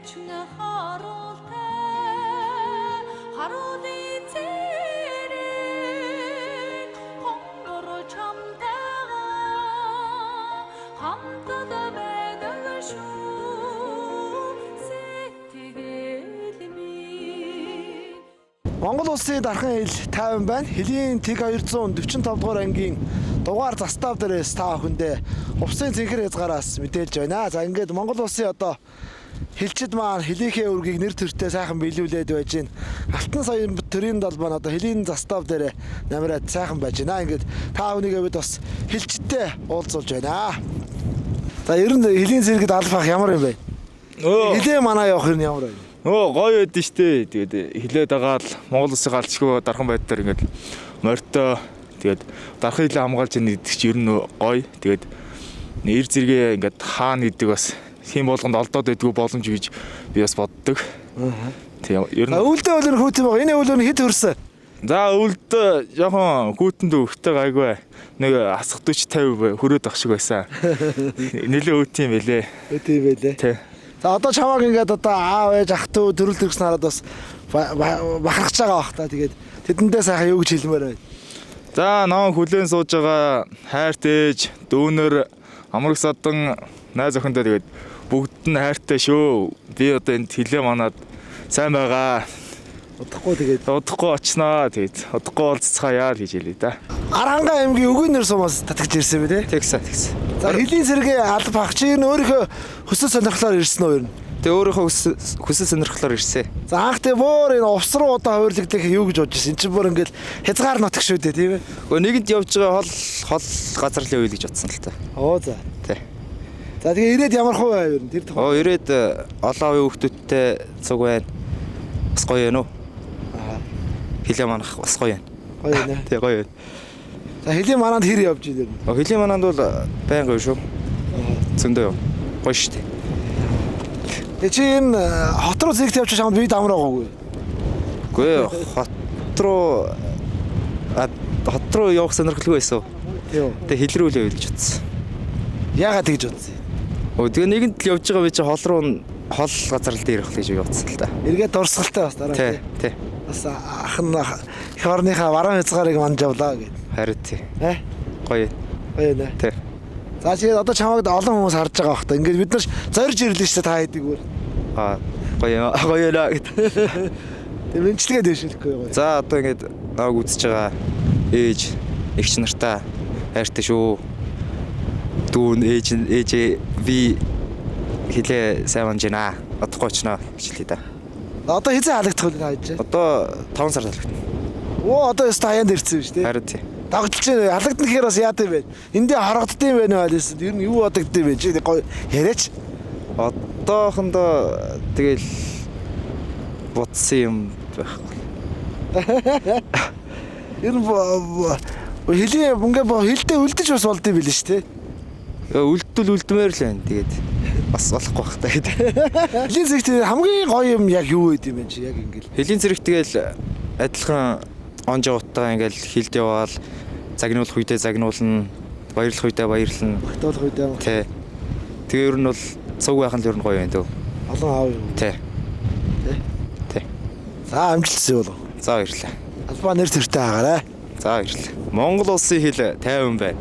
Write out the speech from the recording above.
Эрчмэн харуултай харуулын зэрэг хонгор чамтайгаа хамтад байдаг шүү сэтгэл минь. Монгол улсын дархан хил 50 байна. Хөлийн тэг 245 дугаар ангийн дугаар застав дээрээс та бүхэндээ увсын цэнхэр хязгаараас мэдээлж байна. За, ингээд Монгол улсын одоо хилчид маань хилийнхээ үүргийг нэр төртэй сайхан биелүүлээд байж байна. Алтан саяын төрийн далбаа нь одоо хөлийн застав дээр намраад сайхан байж байна. Ингээд та бүхнийгээ бид бас хилчидтэй уулзуулж байна. За, ер нь хөлийн зэрэгэд албах ямар юм бэ? Өө Хилээ манаа явах юм ямар вэ? өө гоё байд нь штэ. Тэгээд хилээд байгаа л Монгол улсын галзгүй дархан байдлаар ингээд морьтой, тэгээд дархан хилээ хамгаалж яах гэдэг чи ер нь гоё. Тэгээд эр зэрэгээ ингээд хаана гэдэг бас тийм болгонд олдоод байдгүй боломж гэж би бас боддог. Тийм, ер нь Өвөлдөө өвлөр хүүт юм байгаа. Энэ өвлөр нь хэд хөрсөн? За, өвөлдөө жоохон хүүтэнд өвхтэй гайгүй. Нэг асах 40 50 хөрөөд ах шиг байсан. Нэлээ өвт юм байлээ. Үт юм байлээ. Тий. За, одоо чамааг ингээд одоо аав ээж, ах дүү, төрөл төрсөн хараад бас бахархаж байгаа бах та. Тэгээд тэдэндээ сайхан юу гэж хэлмээр байна? За, нон хүлэн сууж байгаа хайрт ээж, дүүнер, амраг садан, найз охиндоо тэгээд бүгд нь хайртай шүү. Би одоо энд хилээ манад сайн байгаа. Удахгүй тэгээд Удахгүй очноо. Тэгээд удахгүй уулзцгаая л гэж хэлье да. Архангай аймгийн Өгөнөр сумаас татгаж ирсэн би тий. Тэгсэн, тэгсэн. За, хөлийн зэрэгээ алба ах чи энэ өөрийнхөө хүсэл сонирхлоор ирсэн үү ер нь? Тэгээ өөрийнхөө хүсэл сонирхлоор ирсэн. За, анх тэг бүр энэ увс руу удаа хуурлагдах юу гэж бодож ирсэн? Энд чинь бүр ингээд хязгаар нутаг шүү дээ, тийм ээ. Гэхдээ нэгэнд явж байгаа хол хол газар л явъя гэж бодсон л та. Оо, за. Тий. За, тэгээ ирээд ямар хуу байв ер нь тэр тухай? Оо, ирээд олон хувийн хүүхдүүдтэй цуг байна. Бас гоё юм уу? Хилээ манах бас гоё юм. Гоё нэ. Тий, гоё юм. За, хөлийн манаанд хэр явж ийн ер нь? Оо, хөлийн манаанд бол байнга юу шүү. Зөндөө юу. Гоё шүү дээ. Тэгээ чи энэ хот руу зэрэгт явчих чамд бид амар байгаагүй. Үгүй ээ, хот руу хот руу явах сонирхолгүй байсан. Тийм үү. Тэгээ хил рүү л явъя гэж бодсон. Яагаад тэгж бодсон юм? Оо, тэгээ нэгэнд л явж байгаа би чи хол руу хол газар л дээр явах гэж бодсон л та. Эргээд дурсгалтай бас дараа. Тий, тий. Бас ах нь эх орныхаа баруун хязгаарыг манж явлаа гэд. Харин тий. Э? Гоё. Гоё нэ. Тий. За, тэгээд одоо чамайг олон хүмүүс харж байгаа бах та. Ингээд бид нар зорж ирлээ шүү дээ та хэдийг бүр. Аа, гоё гоё л гэд. Тэгээд мэнчилгээ дэвшүүлэхгүй гоё. За, одоо ингээд намайг үзэж байгаа ээж, эгч нартаа хайртай шүү. Дүүн, ээж, ээжээ, би хилээ сайн манж байна. Одохгүй очноо гэж хэлье да. Одоо хэзээ халагдах вэ та хийж? Одоо 5 сар халагдана. Оо, одоо ёстой хаяанд ирсэн юм шүү дээ. Харин тий. Догдолж байна. Халагдана гэхээр бас яад юм бэ? Эндээ хорогдд юм байна уу алис? Ер нь юу бодогд юм бэ? Чи гоё яриач. Одоохондоо тэгэл бодсон юм байхгүй. Ер нь хөлийн ингээ хилдэ үлдэж бас болд юм билээ шүү дээ. Үлдвэл үлдмээр л байна. Тэгээд бас болохгүй бах та гэдэг. Хөлийн зэрэгт хамгийн гоё юм яг юу байд юм бэ чи яг ингээл. Хөлийн зэрэг тэгэл адилхан он жавтаа ингээл хилд яваал загнуулах үедээ загнуулна, баярлах үедээ баярлна. Багтуулах үедээ Тий. Тэгээ ер нь бол цуг байх нь л ер нь гоё юм дөө. олон аав юм. Тий. Тий. За, амжилт болов. За, баярлалаа. Албаа нэр төртэй агаарай. За, баярлалаа. Монгол улсын хил 50 байна.